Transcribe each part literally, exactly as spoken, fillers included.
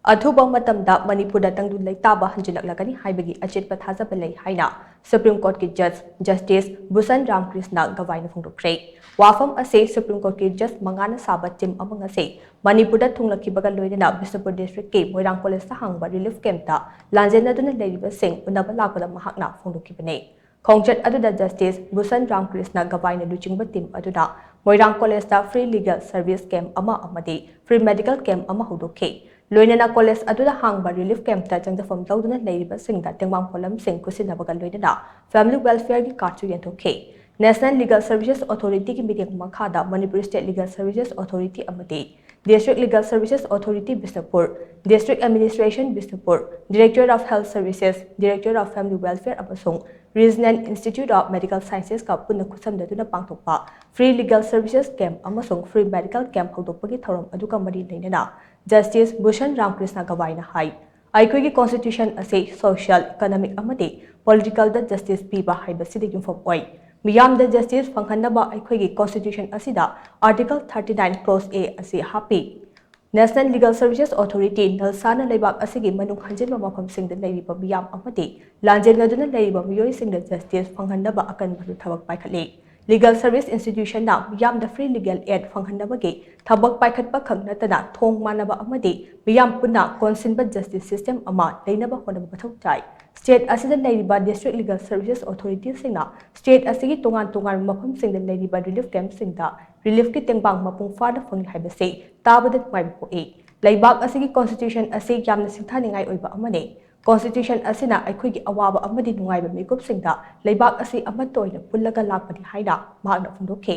ꯑꯊꯨꯕ ꯃꯇꯝꯗ ꯃꯅꯤꯄꯨꯔꯗ ꯇꯪꯗꯨ ꯂꯩꯇꯥꯕ ꯍꯟꯖꯤꯜꯂꯛꯂꯒꯅꯤ ꯍꯥꯏꯕꯒꯤ ꯑꯆꯦꯠꯄ ꯊꯥꯖꯕ ꯂꯩ ꯍꯥꯏꯅ Supreme Courtꯀꯤ Judge Justice ꯚꯨꯁꯟ ꯔꯥꯝꯀ꯭ꯔꯤꯁꯅ ꯒꯕꯥꯏꯅ ꯐꯣꯡꯗꯣꯛꯈ꯭ꯔꯦ꯫ ꯋꯥꯐꯝ ꯑꯁꯤ Supreme Courtꯀꯤ Judge ꯃꯉꯥꯅ ꯁꯥꯕ team ꯑꯃ ꯉꯁꯤ ꯃꯅꯤꯄꯨꯔꯗ ꯊꯨꯡꯂꯛꯈꯤꯕꯒ ꯂꯣꯏꯅꯅ ꯕꯤꯁꯅꯨꯄꯨꯔ districtꯀꯤ ꯃꯣꯏꯔꯥꯡ collegeꯇ ꯍꯥꯡꯕ relief campꯇ ꯂꯥꯟꯖꯦꯟꯅꯗꯨꯅ ꯂꯩꯔꯤꯕꯁꯤꯡ ꯎꯅꯕ ꯂꯥꯛꯄꯗ ꯃꯍꯥꯛꯅ ꯐꯣꯡꯗꯣꯛꯈꯤꯕꯅꯤ꯫ ꯈꯣꯡꯆꯠ ꯑꯗꯨꯗ Justice ꯚꯨꯁꯟ ꯔꯥꯝꯀ꯭ꯔꯤꯁꯅ ꯒꯕꯥꯏꯅ ꯂꯨꯆꯤꯡꯕ team ꯑꯗꯨꯅ ꯃꯣꯏꯔꯥꯡ collegeꯇ free legal service camp ꯑꯃ ꯑꯃꯗꯤ free medical camp ꯑꯃ ꯍꯧꯗꯣꯛꯈꯤ꯫ ꯂꯣꯏꯅꯅ college ꯑꯗꯨꯗ ꯍꯥꯡꯕ relief campꯇ ꯆꯪꯖꯐꯝ ꯂꯧꯗꯨꯅ ꯂꯩꯔꯤꯕꯁꯤꯡꯗ ꯇꯦꯡꯕꯥꯡ ꯄꯣꯠꯂꯝꯁꯤꯡ ꯈꯨꯠꯁꯤꯟꯅꯕꯒ ꯂꯣꯏꯅꯅ family welfareꯒꯤ cardꯁꯨ ꯌꯦꯟꯊꯣꯛꯈꯤ꯫ National Legal Services Authorityꯒꯤ ꯃꯤꯠꯌꯦꯡ ꯃꯈꯥꯗ Manipur State Legal Services Authority ꯑꯃꯗꯤ District Legal Services Authority Bishnupur, District Administration Bishnupur, Directorate of Health Services, Directorate of Family Welfare ꯑꯃꯁꯨꯡ Regional Institute of Medical Sciencesꯀ ꯄꯨꯟꯅ ꯈꯨꯠꯁꯝꯅꯗꯨꯅ ꯄꯥꯡꯊꯣꯛꯄ free legal services camp ꯑꯃꯁꯨꯡ free medical camp ꯍꯧꯗꯣꯛꯄꯒꯤ ꯊꯧꯔꯝ ꯑꯗꯨꯒ ꯃꯔꯤ ꯂꯩꯅꯅ Justice ꯚꯨꯁꯟ ꯔꯥꯝꯀ꯭ꯔꯤꯁꯅ ꯒꯕꯥꯏꯅ ꯍꯥꯏ, ꯑꯩꯈꯣꯏꯒꯤ constitution ꯑꯁꯤ social, economic ꯑꯃꯗꯤ politicalꯗ justice ꯄꯤꯕ ꯍꯥꯏꯕꯁꯤꯗ ꯌꯨꯝꯐꯝ ꯑꯣꯏ꯫ ꯃꯤꯌꯥꯝꯗ justice ꯐꯪꯍꯟꯅꯕ ꯑꯩꯈꯣꯏꯒꯤ constitution ꯑꯁꯤꯗ Article thirty nine clause A ꯑꯁꯤ ꯍꯥꯞꯄꯤ꯫ National Legal Services Authority, NLSAꯅ ꯂꯩꯕꯥꯛ ꯑꯁꯤꯒꯤ ꯃꯅꯨꯡ ꯍꯟꯖꯤꯟꯕ ꯃꯐꯝꯁꯤꯡꯗ ꯂꯩꯔꯤꯕ ꯃꯤꯌꯥꯝ ꯑꯃꯗꯤ ꯂꯥꯟꯖꯦꯟꯅꯗꯨꯅ ꯂꯩꯔꯤꯕ ꯃꯤꯑꯣꯏꯁꯤꯡꯗ justice ꯐꯪꯍꯟꯅꯕ ꯑꯀꯟꯕ ꯊꯕꯛ ꯄꯥꯏꯈꯠꯂꯤ꯫ Legal service institutionꯅ ꯃꯤꯌꯥꯝꯗ free legal aid ꯐꯪꯍꯟꯅꯕꯒꯤ ꯊꯕꯛ ꯄꯥꯏꯈꯠꯄ ꯈꯛ ꯅꯠꯇꯅ ꯊꯣꯡ ꯃꯥꯟꯅꯕ ꯑꯃꯗꯤ ꯃꯤꯌꯥꯝ ꯄꯨꯟꯅ ꯀꯣꯟꯁꯤꯟꯕ justice system ꯑꯃ ꯂꯩꯅꯕ ꯍꯣꯠꯅꯕ ꯃꯊꯧ ꯇꯥꯏ꯫ State ꯑꯁꯤꯗ ꯂꯩꯔꯤꯕ District Legal Services Authorityꯁꯤꯡꯅ state ꯑꯁꯤꯒꯤ ꯇꯣꯉꯥꯟ ꯇꯣꯉꯥꯟꯕ ꯃꯐꯝꯁꯤꯡꯗ ꯂꯩꯔꯤꯕ relief campꯁꯤꯡꯗ reliefꯀꯤ ꯇꯦꯡꯕꯥꯡ ꯃꯄꯨꯡ ꯐꯥꯅ ꯐꯪꯂꯤ ꯍꯥꯏꯕꯁꯤ ꯇꯥꯕꯗ ꯅꯨꯡꯉꯥꯏꯕ ꯄꯣꯛꯏ꯫ ꯂꯩꯕꯥꯛ ꯑꯁꯤꯒꯤ constitution ꯑꯁꯤ ꯌꯥꯝꯅ ꯁꯤꯡꯊꯥꯅꯤꯡꯉꯥꯏ ꯑꯣꯏꯕ ꯑꯃꯅꯤ꯫ Constitution ꯑꯁꯤꯅ ꯑꯩꯈꯣꯏꯒꯤ ꯑꯋꯥꯕ ꯑꯃꯗꯤ ꯅꯨꯡꯉꯥꯏꯕ ꯃꯤꯀꯨꯞꯁꯤꯡꯗ ꯂꯩꯕꯥꯛ ꯑꯁꯤ ꯑꯃꯠꯇ ꯑꯣꯏꯅ ꯄꯨꯜꯂꯒ ꯂꯥꯛꯄꯅꯤ ꯍꯥꯏꯅ ꯃꯍꯥꯛꯅ ꯐꯣꯡꯗꯣꯛꯈꯤ꯫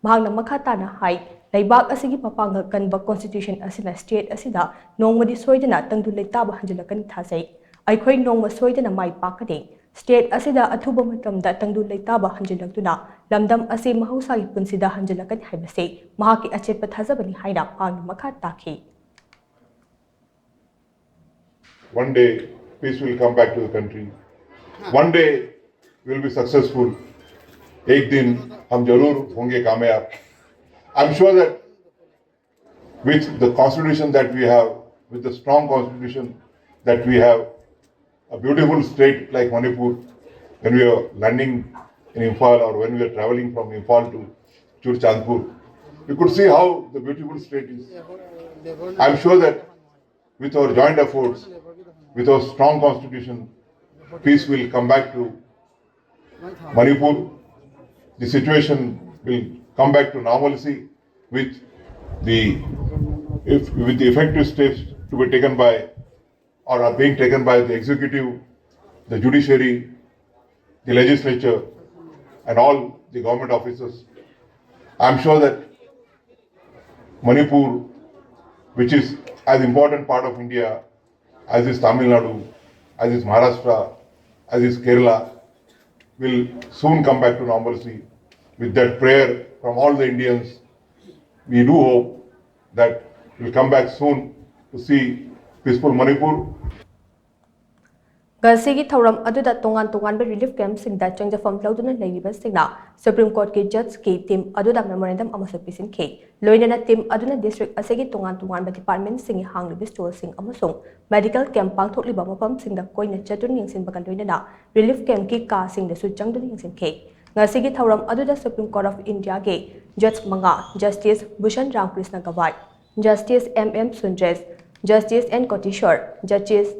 ꯃꯍꯥꯛꯅ ꯃꯈꯥ ꯇꯥꯅ ꯍꯥꯏ, ꯂꯩꯕꯥꯛ ꯑꯁꯤꯒꯤ ꯃꯄꯥꯡꯒꯜ ꯀꯟꯕ constitution ꯑꯁꯤꯅ state ꯑꯁꯤꯗ ꯅꯣꯡꯃꯗꯤ ꯁꯣꯏꯗꯅ ꯇꯪꯗꯨ ꯂꯩꯇꯥꯕ ꯍꯟꯖꯤꯜꯂꯛꯀꯅꯤ ꯊꯥꯖꯩ꯫ ꯑꯩꯈꯣꯏ ꯅꯣꯡꯃ ꯁꯣꯏꯗꯅ ꯃꯥꯏ ꯄꯥꯛꯀꯅꯤ꯫ State ꯑꯁꯤꯗ ꯑꯊꯨꯕ ꯃꯇꯝꯗ ꯇꯪꯗꯨ ꯂꯩꯇꯥꯕ ꯍꯟꯖꯤꯜꯂꯛꯇꯨꯅ ꯂꯝꯗꯝ ꯑꯁꯤ ꯃꯍꯧꯁꯥꯒꯤ ꯄꯨꯟꯁꯤꯗ ꯍꯟꯖꯤꯜꯂꯛꯀꯅꯤ ꯍꯥꯏꯕꯁꯤ ꯃꯍꯥꯛꯀꯤ ꯑꯆꯦꯠꯄ ꯊꯥꯖꯕꯅꯤ ꯍꯥꯏꯅ ꯃꯍꯥꯛꯅ ꯃꯈꯥ ꯇꯥꯈꯤ꯫ One day, peace will come back to the country. One day, we'll be successful. एक दिन हम जरूर होंगे कामयाब. I'm sure that with the constitution that we have, with the strong constitution that we have, a beautiful state like Manipur, when we are landing in Imphal or when we are traveling from Imphal to Churachandpur, you could see how the beautiful state is. I'm sure that with our joint efforts, with our strong constitution, peace will come back to Manipur. The situation will come back to normalcy with the, if, with the effective steps to be taken by or are being taken by the executive, the judiciary, the legislature, and all the government officers. I'm sure that Manipur, which is as important part of India as is Tamil Nadu, as is Maharashtra, as is Kerala, will soon come back to normalcy. With that prayer from all the Indians, we do hope that we'll come back soon to see peaceful Manipur. ꯉꯁꯤꯒꯤ ꯊꯧꯔꯝ ꯑꯗꯨꯗ ꯇꯣꯉꯥꯟ ꯇꯣꯉꯥꯟꯕ relief ꯀꯦꯝꯞꯁꯤꯡꯗ ꯆꯪꯖꯐꯝ ꯂꯧꯗꯨꯅ ꯂꯩꯔꯤꯕꯁꯤꯡꯅ supreme ꯀꯣꯔꯠꯀꯤ ꯖꯖꯀꯤ team ꯑꯗꯨꯗ memorandum ꯑꯃꯁꯨ ꯄꯤꯁꯤꯟꯈꯤ꯫ ꯂꯣꯏꯅꯅ team ꯑꯗꯨꯅ ꯗꯤꯁꯇ꯭ꯔꯤꯛ ꯑꯁꯤꯒꯤ ꯇꯣꯉꯥꯟ ꯇꯣꯉꯥꯟꯕ ꯗꯤꯄꯥꯔꯠꯃꯦꯟꯠꯁꯤꯡꯒꯤ ꯍꯥꯡꯂꯤꯕ ꯁ꯭ꯇꯣꯜꯁꯤꯡ ꯑꯃꯁꯨꯡ ꯃꯦꯗꯤꯀꯦꯜ ꯀꯦꯝꯞ ꯄꯥꯡꯊꯣꯛꯂꯤꯕ ꯃꯐꯝꯁꯤꯡꯗ ꯀꯣꯏꯅ ꯆꯠꯇꯨꯅ ꯌꯦꯡꯁꯤꯟꯕꯒ ꯂꯣꯏꯅꯅ ꯔꯤꯂꯤꯐ ꯀꯦꯝꯞꯀꯤ ꯀꯥꯁꯤꯡꯗꯁꯨ ꯆꯪꯗꯨꯅ ꯌꯦꯡꯁꯤꯟꯈꯤ꯫ ꯉꯁꯤꯒꯤ ꯊꯧꯔꯝ ꯑꯗꯨꯗ ꯁꯨꯄ꯭ꯔꯤꯝ ꯀꯣꯔꯠ ꯑꯣꯐ ꯏꯟꯗꯤꯌꯥꯒꯤ ꯖꯖ ꯃꯉꯥ, justice Bhushan Ramkrishna Gavai, justice M M Sundresh, justice N Kotiswar, justice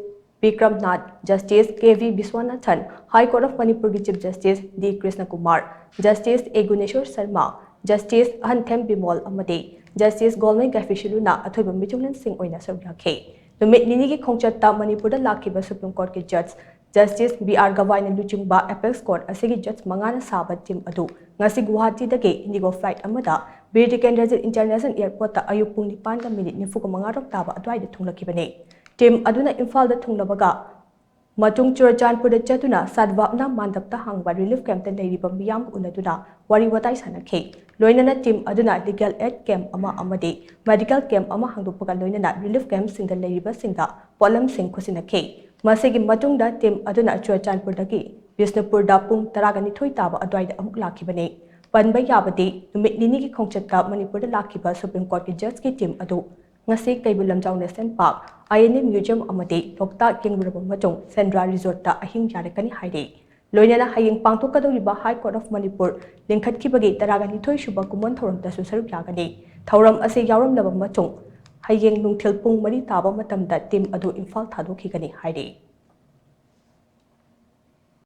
Vikram Nath, justice K V Viswanathan, high court of ꯃꯅꯤꯄꯨꯔꯒꯤ chief justice D Krishna Kumar, justice A Guneshwar Sharma, justice Ahanthem Bimol ꯑꯃꯗꯤ ꯖꯁꯇꯤꯁ ꯒꯣꯜꯃꯩ ꯒꯥꯏꯐꯤꯁꯤꯂꯨꯅ ꯑꯊꯣꯏꯕ ꯃꯤꯆꯨꯡꯂꯦꯟꯁꯤꯡ ꯑꯣꯏꯅ ꯁꯔꯨꯛ ꯌꯥꯈꯤ꯫ ꯅꯨꯃꯤꯠ ꯅꯤꯅꯤꯒꯤ ꯈꯣꯡꯆꯠꯇ ꯃꯅꯤꯄꯨꯔꯗ ꯂꯥꯛꯈꯤꯕ ꯁꯨꯄ꯭ꯔꯤꯝ ꯀꯣꯔꯠꯀꯤ ꯖꯖ ꯖꯁꯇꯤꯁ ꯕꯤ ꯑꯥꯔ ꯒꯋꯥꯏꯅ ꯂꯨꯆꯤꯡꯕ ꯑꯦꯄꯦꯛꯁ ꯀꯣꯔꯠ ꯑꯁꯤꯒꯤ ꯖꯖ ꯃꯉꯥꯅ ꯁꯥꯕ ꯇꯤꯝ ꯑꯗꯨ ꯉꯁꯤ ꯒꯨꯋꯥꯍꯥꯇꯤꯗꯒꯤ ꯏꯟꯗꯤꯒꯣ ꯐ꯭ꯂꯥꯏꯠ ꯑꯃꯗ ꯕꯤꯔ ꯇꯤꯀꯦꯟꯗ꯭ꯔꯖꯤꯠ ꯏꯟꯇꯔꯅꯦꯁꯅꯦꯜ ꯑꯦꯌꯔꯄꯣꯔꯠꯇ ꯑꯌꯨꯛ ꯄꯨꯡ ꯅꯤꯄꯥꯟꯒ ꯃꯤꯅꯤꯠ ꯅꯤꯐꯨꯒ ꯃꯉꯥꯔꯣꯝ ꯇꯥꯕ ꯑꯗꯨꯋꯥꯏꯗ ꯊꯨꯡꯂꯛꯈꯤꯕꯅꯤ꯫ ꯇꯤꯝ ꯑꯗꯨꯅ ꯏꯝꯐꯥꯜꯗ ꯊꯨꯡꯂꯕꯒ ꯃꯇꯨꯡ ꯆꯨꯔꯆꯥꯟꯄꯨꯔꯗ ꯆꯠꯇꯨꯅ ꯁꯥꯗꯚꯥꯕꯅꯥ ꯃꯥꯟꯗꯞꯇ ꯍꯥꯡꯕ ꯔꯤꯂꯤꯐ ꯀꯦꯝꯞꯇ ꯂꯩꯔꯤꯕ ꯃꯤꯌꯥꯝꯒ ꯎꯅꯗꯨꯅ ꯋꯥꯔꯤ ꯋꯥꯇꯥꯏ ꯁꯥꯟꯅꯈꯤ꯫ ꯂꯣꯏꯅꯅ ꯇꯤꯝ ꯑꯗꯨꯅ ꯂꯤꯒꯦꯜ ꯑꯦꯗ ꯀꯦꯝꯞ ꯑꯃ ꯑꯃꯗꯤ ꯃꯦꯗꯤꯀꯦꯜ ꯀꯦꯝꯞ ꯑꯃ ꯍꯥꯡꯗꯣꯛꯄꯒ ꯂꯣꯏꯅꯅ ꯔꯤꯂꯤꯐ ꯀꯦꯝꯞꯁꯤꯡꯗ ꯂꯩꯔꯤꯕꯁꯤꯡꯗ ꯄꯣꯠꯂꯝꯁꯤꯡ ꯈꯨꯠꯁꯤꯟꯅꯈꯤ꯫ ꯃꯁꯤꯒꯤ ꯃꯇꯨꯡꯗ ꯇꯤꯝ ꯑꯗꯨꯅ ꯆꯨꯔꯆꯥꯟꯄꯨꯔꯗꯒꯤ ꯕꯤꯁꯅꯨꯄꯨꯔꯗ ꯄꯨꯡ ꯇꯔꯥꯒ ꯅꯤꯊꯣꯏ ꯇꯥꯕ ꯑꯗꯨꯋꯥꯏꯗ ꯑꯃꯨꯛ ꯂꯥꯛꯈꯤꯕꯅꯤ꯫ ꯄꯟꯕ ꯌꯥꯕꯗꯤ, ꯅꯨꯃꯤꯠ ꯅꯤꯅꯤꯒꯤ ꯈꯣꯡꯆꯠꯇ ꯃꯅꯤꯄꯨꯔꯗ ꯂꯥꯛꯈꯤꯕ ꯁꯨꯄ꯭ꯔꯤꯝ ꯀꯣꯔꯠꯀꯤ ꯖꯖꯀꯤ ꯇꯤꯝ ꯑꯗꯨ ꯉꯁꯤ Keibul Lamjao national park, I N A museum ꯑꯃꯗꯤ ꯂꯣꯛꯇꯥꯛ ꯌꯦꯡꯂꯨꯔꯕ ꯃꯇꯨꯡ ꯁꯦꯟꯗ꯭ꯔꯥ ꯔꯤꯖꯣꯔꯠꯇ ꯑꯍꯤꯡ ꯌꯥꯔꯛꯀꯅꯤ ꯍꯥꯏꯔꯤ꯫ ꯂꯣꯏꯅꯅ ꯍꯌꯦꯡ ꯄꯥꯡꯊꯣꯛꯀꯗꯧꯔꯤꯕ ꯍꯥꯏ ꯀꯣꯔꯠ ꯑꯣꯐ ꯃꯅꯤꯄꯨꯔ ꯂꯤꯡꯈꯠꯈꯤꯕꯒꯤ ꯇꯔꯥꯒ ꯅꯤꯊꯣꯏ ꯁꯨꯕ ꯀꯨꯝꯑꯣꯟ ꯊꯧꯔꯝꯗꯁꯨ ꯁꯔꯨꯛ ꯌꯥꯒꯅꯤ꯫ ꯊꯧꯔꯝ ꯑꯁꯤ ꯌꯥꯎꯔꯝꯂꯕ ꯃꯇꯨꯡ ꯍꯌꯦꯡ ꯅꯨꯡꯊꯤꯜ ꯄꯨꯡ ꯃꯔꯤ ꯇꯥꯕ ꯃꯇꯝꯗ ꯇꯤꯝ ꯑꯗꯨ ꯏꯝꯐꯥꯜ ꯊꯥꯗꯣꯛꯈꯤꯒꯅꯤ ꯍꯥꯏꯔꯤ꯫